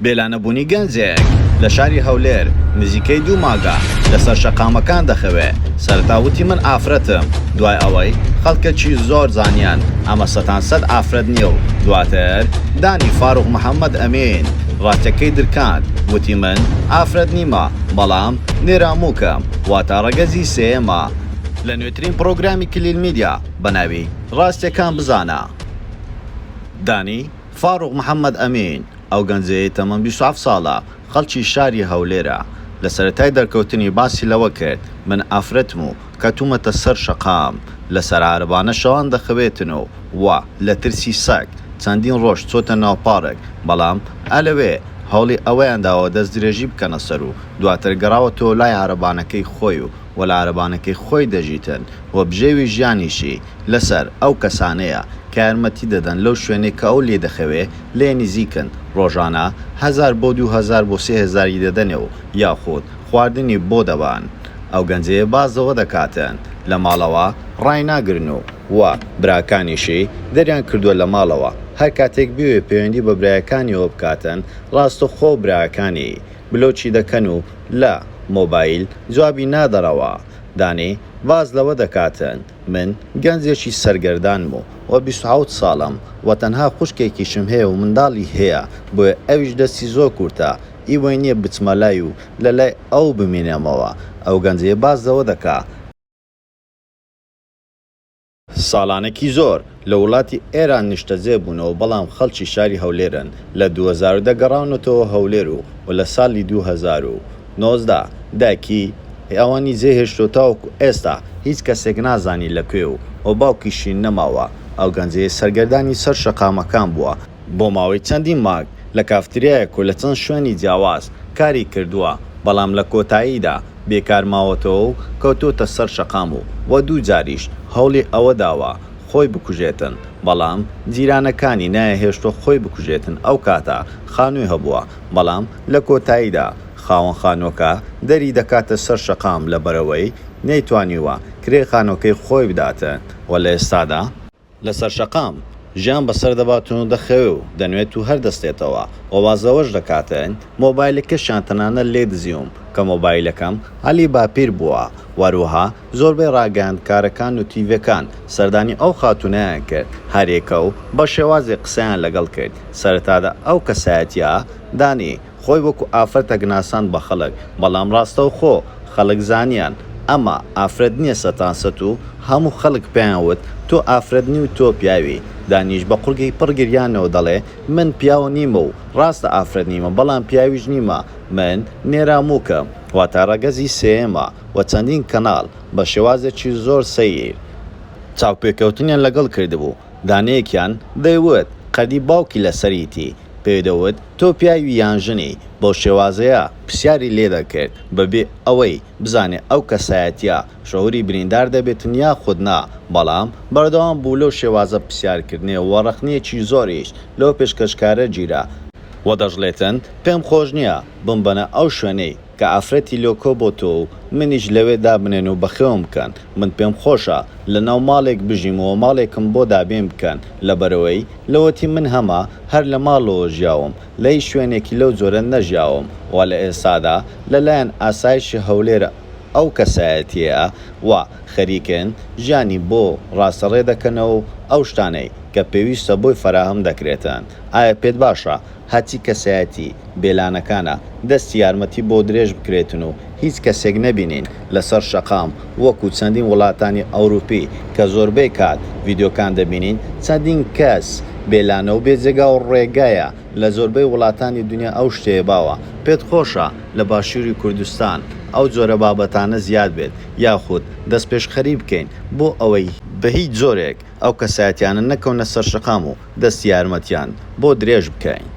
بێلانەبوونی گەنجێک لە شاری هەولێر نزیکەی دوو مانگە لەسەر شەقامەکان دەخەوێ، سەرەتا وتی من ئافرەتم، دوای ئەوەی خەڵکێکی زۆر زانیان ئەمە سەتان سەت ئافرەت نییە و دواتر دانی فاروق محەمەد ئەمین ڕاستیەکەی درکاند وتی من ئافرەت نیمە بەڵام نێرامووکم واتە ڕەگەزی سێیەمە. لە نوێترین پڕۆگرامی کلیل میدیا بەناوی ڕاستیەکان بزانە دانی فاروق محەمەد ئەمین، ئەو گەنجەی تەمەن 27 ساڵە، خەڵکی شاری هەولێرە، لە سەرەتای دەرکەوتنی باسی لەوە کرد، من ئافرەتم و کەتوومەتە سەر شەقام، لەسەر عارەبانە شەوان دەخەوێتن و و لە ترسی سەگ چەندین ڕۆژ چۆتە ناو پارک، بەڵام ئا لەوێ هەوڵی ئەوەیان داوە دەستدرێژی بکەنە سەر و دواتر گەڕاوەتەوە لای عارەبانەکەی خۆی و و لە عارەبانەکەی خۆی دەژیتن و بژێوی ژیانیشی لەسەر ئەو کەسانەیە کە یارمەتی دەدەن لەو شوێنەی کە ئەو لێی دەخەوێ لێ نزیکن ڕۆژانە هەزار بۆ 2000 بۆ 3000 ی دەدەنێ و یاخود خواردنی بۆ دەبەن ئەو گەنجەیە باس لەوە دەکاتن لە ماڵەوە ڕایناگرن و و براکانیشی دەریان کردووە لە ماڵەوە هەر کاتێک بیەوێ پەیوەندی بە برایەکانیەوە بکاتن ڕاستەوخۆ براکانی بلۆکی دەکەن و لە مۆبایل جوابی نادەرەوە دانی باس لەوە دەکاتن من گەنجێکی سەرگەردانم و و 27 ساڵم و تەنها خوشکێکیشم هەیە و منداڵی هەیە بۆیە ئەویش دەستی زۆر کورتە ئیوەی نیە بچمە لای و لەلای ئەو بمینێمەوە ئەو گەنجەیە باس لەوە دەکا ساڵانێکی زۆر لە وڵاتی ئێران نیشتەجێ بوونەوە بەڵام خەڵکی شاری هەولێرن لە 2010 گەڕاونەتەوە هەولێر و و لە ساڵی 2019 دایکی ئەوانی جێهێشتووە تاوەکو ئێستا هیچ کەسێک نازانی لە کوێ و و باوکیشی نەماوە ئەو گەنجەیە سەرگەردانی سەر شەقامەکان بووە بۆ ماوەی چەندین مانگ لە کافتریایەک و لە چەند شوێنی جیاواز کاری کردووە بەڵام لە کۆتاییدا بێکار ماوەتەوە و کەوتۆتە سەر شەقام و و دوو جاریش هەوڵی ئەوە داوە خۆی بکوژێتن بەڵام جیرانەکانی نایەهێشتوە خۆی بکوژێتن ئەو کاتە خانووی هەبووە بەڵام لە کۆتاییدا خاوەن خانووەکە دەری دەکاتە سەر شەقام لەبەرئەوەی نەیتوانیوە کرێی خانووەکەی خۆی بداتن و لە ئێستادا لەسەر شەقام ژیان بەسەر دەباتن و دەخەوێ و دەنوێت و هەر دەستێتەوە و باس لەوەش دەکاتن مۆبایلەکەشیان تەنانەت لێ دزیوم کە مۆبایلەکەم عەلی باپیر بووە و هەروەها زۆربەی ڕاگەیاندکارەکان و تیڤەکان سەردانی ئەو خاتوونەیان کرد هەریەکە و بە شێوازێک قسەیان لەگەڵ کرد سەرەتادا ئەو کەسایەتیە دانی خۆی وەکو ئافرەتەک ناساند بە خەڵک، بەڵام ڕاستەوخۆ خەڵک زانیان ئەمە ئافرەت نیە سەتان سەت و هەموو خەڵک پێیان وت تۆ ئافرەت نی و تۆ پیاوی، دانیش بە قوڕگی پڕ گریانەوە دەڵێ من پیاو نیمە و ڕاستە ئافرەت نیمە بەڵام پیاویش نیمە من نێرامووکم واتە ڕەگەزی سێیەمە و چەندین کەناڵ بە شێوازێکی زۆر سەیر چاوپێکەوتنیان لەگەڵ کردبوو دانەیەکیان دەیوت قەدی باوکی لەسەریتی پێی دەوت تۆ پیاوی یان ژنی، بەو شێوازەیە پرسیاری لێ دەکرد بەبێ ئەوەی بزانێ ئەو کەسایەتیە شعوری بریندار دەبێتن یاخود نا، بەڵام بەردەوام بوو لەو شێوازە پرسیارکردنێ و ڕەخنەیەکی زۆریش لەو پێشکەشکارە گیرا. وە دەشڵێتن پێم خۆش نیە بمبەنە ئەو شوێنەی کە ئافرەتی لۆ کۆ بۆتەوە و منیش لەوێ دابنێن و بەخێوم بکەن، من پێم خۆشە لە ناو ماڵێک بژیم و ماڵێکم بۆ دابین بکەن، لەبەرئەوەی لەوەتی من هەمە هەر لە ماڵەوە ژیاوم، لە هیچ شوێنێکی لەو جۆرە نەژیاوم و لە ئێستادا لە لایەن ئاسایشی هەولێر ئەو کەسایەتییە وا خەریکن ژیانی بۆ ڕاستەڕێ دەکەنەوە و ئەو شتانەی کە پێویستە بۆی فەراهەم دەکرێتن. ئایا پێت باشە هەرچی کەسایەتی بێلانەکانە دەستی یارمەتی بۆ درێژ بکرێتن و هیچ کەسێک نەبینین لەسەر شەقام وەکو چەندین وڵاتانی ئەوروپی کە زۆربەی کات ڤیدیۆکان دەبینین چەندین کەس بێلانە و بێ جێگا و ڕێگایە لە زۆربەی وڵاتانی دنیا ئەو شتەیە باوە پێت خۆشە لە باشوری کوردستان ئەو جۆرە بابەتانە زیاد بێت یاخود دەستپێشخەری بکەین بۆ ئەوەی بەهیچ جۆرێک ئەو کەسایەتیانە نەکەونە سەر شەقام و دەستی یارمەتیان بۆ درێژ بکەین.